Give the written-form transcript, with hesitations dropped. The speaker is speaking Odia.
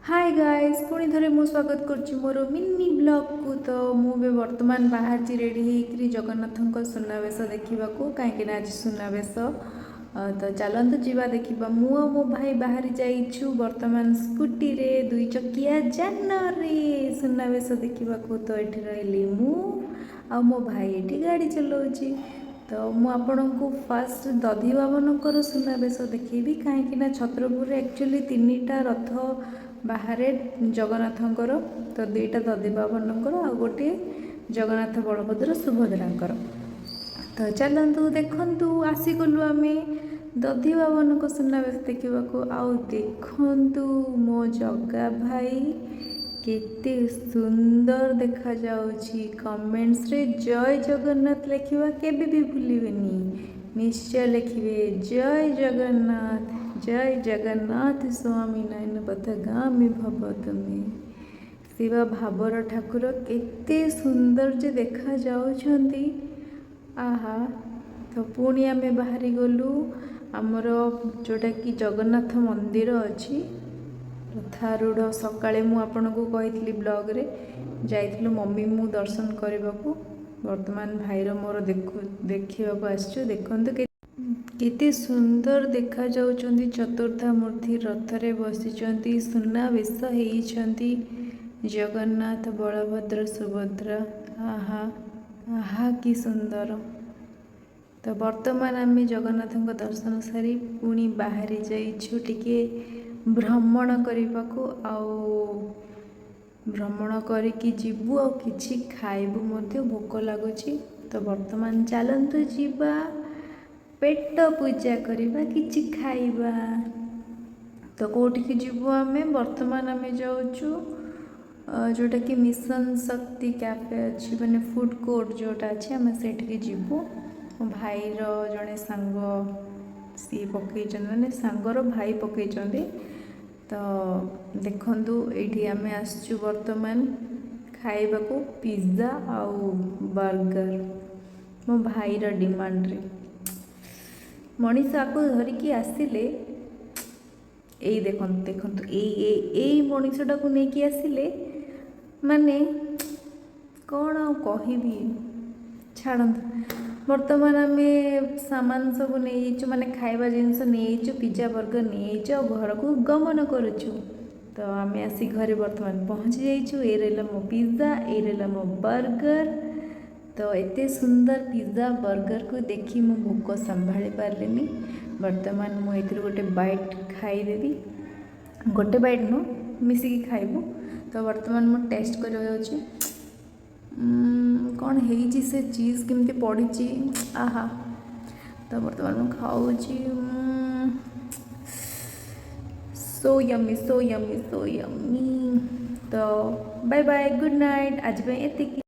ହାଏ ଗାଇସ୍, ପୁଣି ଥରେ ମୁଁ ସ୍ୱାଗତ କରୁଛି ମୋର ମିନି ବ୍ଲଗ୍କୁ। ତ ମୁଁ ଏବେ ବର୍ତ୍ତମାନ ବାହାରିଛି ରେଡ଼ି ହେଇକରି ଜଗନ୍ନାଥଙ୍କ ସୁନାବେଶ ଦେଖିବାକୁ, କାହିଁକିନା ଆଜି ସୁନାବେଶ। ତ ଚାଲନ୍ତୁ ଯିବା ଦେଖିବା। ମୁଁ ଆଉ ମୋ ଭାଇ ବାହାରି ଯାଇଛୁ ବର୍ତ୍ତମାନ ସ୍କୁଟିରେ, ଦୁଇ ଚକିଆ ଯାନରେ ସୁନାବେଶ ଦେଖିବାକୁ। ତ ଏଠି ରହିଲି ମୁଁ ଆଉ ମୋ ଭାଇ ଏଠି ଗାଡ଼ି ଚଲାଉଛି। ତ ମୁଁ ଆପଣଙ୍କୁ ଫାଷ୍ଟ ଦଧିବାମନଙ୍କର ସୁନାବେଶ ଦେଖେଇବି, କାହିଁକିନା ଛତ୍ରପୁରରେ ଆକ୍ଚୁଆଲି ତିନିଟା ରଥ ବାହାରେ ଜଗନ୍ନାଥଙ୍କର। ତ ଦୁଇଟା ଦଧିବାମନଙ୍କର ଆଉ ଗୋଟିଏ ଜଗନ୍ନାଥ, ବଳଭଦ୍ର, ସୁଭଦ୍ରାଙ୍କର। ତ ଚାଲନ୍ତୁ ଦେଖନ୍ତୁ, ଆସିଗଲୁ ଆମେ ଦଧିବାମନଙ୍କ ସୁନାବେଶ ଦେଖିବାକୁ। ଆଉ ଦେଖନ୍ତୁ, ମୋ ଜଗା ଭାଇ କେତେ ସୁନ୍ଦର ଦେଖାଯାଉଛି। କମେଣ୍ଟସରେ ଜୟ ଜଗନ୍ନାଥ ଲେଖିବା କେବେ ବି ଭୁଲିବେନି। ନିଶ୍ଚୟ ଲେଖିବେ ଜୟ ଜଗନ୍ନାଥ। ଜୟ ଜଗନ୍ନାଥ ସ୍ୱାମୀ ନୟନ ପଥଗାମୀ ଭବ ତୁମେ। ଶିବ ଭାବର ଠାକୁର କେତେ ସୁନ୍ଦର ଯେ ଦେଖାଯାଉଛନ୍ତି, ଆହା! ତ ପୁଣି ଆମେ ବାହାରି ଗଲୁ ଆମର ଯେଉଁଟାକି ଜଗନ୍ନାଥ ମନ୍ଦିର ଅଛି ରଥାରୂଢ଼। ସକାଳେ ମୁଁ ଆପଣଙ୍କୁ କହିଥିଲି ବ୍ଲଗ୍ରେ, ଯାଇଥିଲୁ ମମି ମୁଁ ଦର୍ଶନ କରିବାକୁ। ବର୍ତ୍ତମାନ ଭାଇର ମୋର ଦେଖିବାକୁ ଆସିଛୁ। ଦେଖନ୍ତୁ, କେତେ ସୁନ୍ଦର ଦେଖାଯାଉଛନ୍ତି। ଚତୁର୍ଦ୍ଧା ମୂର୍ତ୍ତି ରଥରେ ବସିଛନ୍ତି, ସୁନାବେଶ ହେଇଛନ୍ତି ଜଗନ୍ନାଥ, ବଳଭଦ୍ର, ସୁଭଦ୍ରା। ଆହା ଆହା, କି ସୁନ୍ଦର! ତ ବର୍ତ୍ତମାନ ଆମେ ଜଗନ୍ନାଥଙ୍କ ଦର୍ଶନ ସାରି ପୁଣି ବାହାରି ଯାଇଛୁ ଟିକେ ଭ୍ରମଣ କରିବାକୁ। ଆଉ ଭ୍ରମଣ କରିକି ଯିବୁ ଆଉ କିଛି ଖାଇବୁ ମଧ୍ୟ, ଭୋକ ଲାଗୁଛି। ତ ବର୍ତ୍ତମାନ ଚାଲନ୍ତୁ ଯିବା, ପେଟ ପୂଜା କରିବା, କିଛି ଖାଇବା। ତ କେଉଁଠିକି ଯିବୁ ଆମେ? ବର୍ତ୍ତମାନ ଆମେ ଯାଉଛୁ ଯେଉଁଟାକି ମିଶନ ଶକ୍ତି କ୍ୟାଫେ ଅଛି, ମାନେ ଫୁଡ଼୍ କୋର୍ଟ ଯେଉଁଟା ଅଛି, ଆମେ ସେଇଠିକି ଯିବୁ। ମୋ ଭାଇର ଜଣେ ସାଙ୍ଗ ସିଏ ପକେଇଛନ୍ତି, ମାନେ ସାଙ୍ଗର ଭାଇ ପକେଇଛନ୍ତି। ତ ଦେଖନ୍ତୁ, ଏଇଠି ଆମେ ଆସିଛୁ ବର୍ତ୍ତମାନ ଖାଇବାକୁ ପିଜ୍ଜା ଆଉ ବର୍ଗର ମୋ ଭାଇର ଡିମାଣ୍ଡରେ। ମଣିଷ ଆକୁ ଧରିକି ଆସିଲେ, ଏଇ ଦେଖନ୍ତୁ ଦେଖନ୍ତୁ, ଏଇ ଏଇ ଏଇ ମଣିଷଟାକୁ ନେଇକି ଆସିଲେ, ମାନେ କ'ଣ ଆଉ କହିବି, ଛାଡ଼ନ୍ତୁ। ବର୍ତ୍ତମାନ ଆମେ ସାମାନ ସବୁ ନେଇଯାଇଛୁ, ମାନେ ଖାଇବା ଜିନିଷ ନେଇଯାଇଛୁ, ପିଜ୍ଜା ବର୍ଗର ନେଇଯାଇଛୁ ଆଉ ଘରକୁ ଗମନ କରୁଛୁ। ତ ଆମେ ଆସି ଘରେ ବର୍ତ୍ତମାନ ପହଞ୍ଚି ଯାଇଛୁ। ଏଇ ରହିଲା ମୋ ପିଜ୍ଜା, ଏଇ ରହିଲା ମୋ ବର୍ଗର। ତ ଏତେ ସୁନ୍ଦର ପିଜ୍ଜା ବର୍ଗରକୁ ଦେଖି ମୁଁ ଭୋକ ସମ୍ଭାଳି ପାରିଲିନି। ବର୍ତ୍ତମାନ ମୁଁ ଏଥିରୁ ଗୋଟେ ବାଇଟ୍ ଖାଇଦେବି। ଗୋଟେ ବାଇଟ୍ ନୁହଁ, ମିଶିକି ଖାଇବୁ। ତ ବର୍ତ୍ତମାନ ମୁଁ ଟେଷ୍ଟ କରିବାକୁ ଯାଉଛି। କ'ଣ ହେଇଛି ସେ ଚିଜ୍ କେମିତି ପଡ଼ିଛି, ଆହା! ତ ବର୍ତ୍ତମାନ ମୁଁ ଖାଉଛି। So yummy, so yummy, so yummy! ତ ବାଏ ବାଏ, ଗୁଡ୍ ନାଇଟ୍, ଆଜି ପାଇଁ ଏତିକି।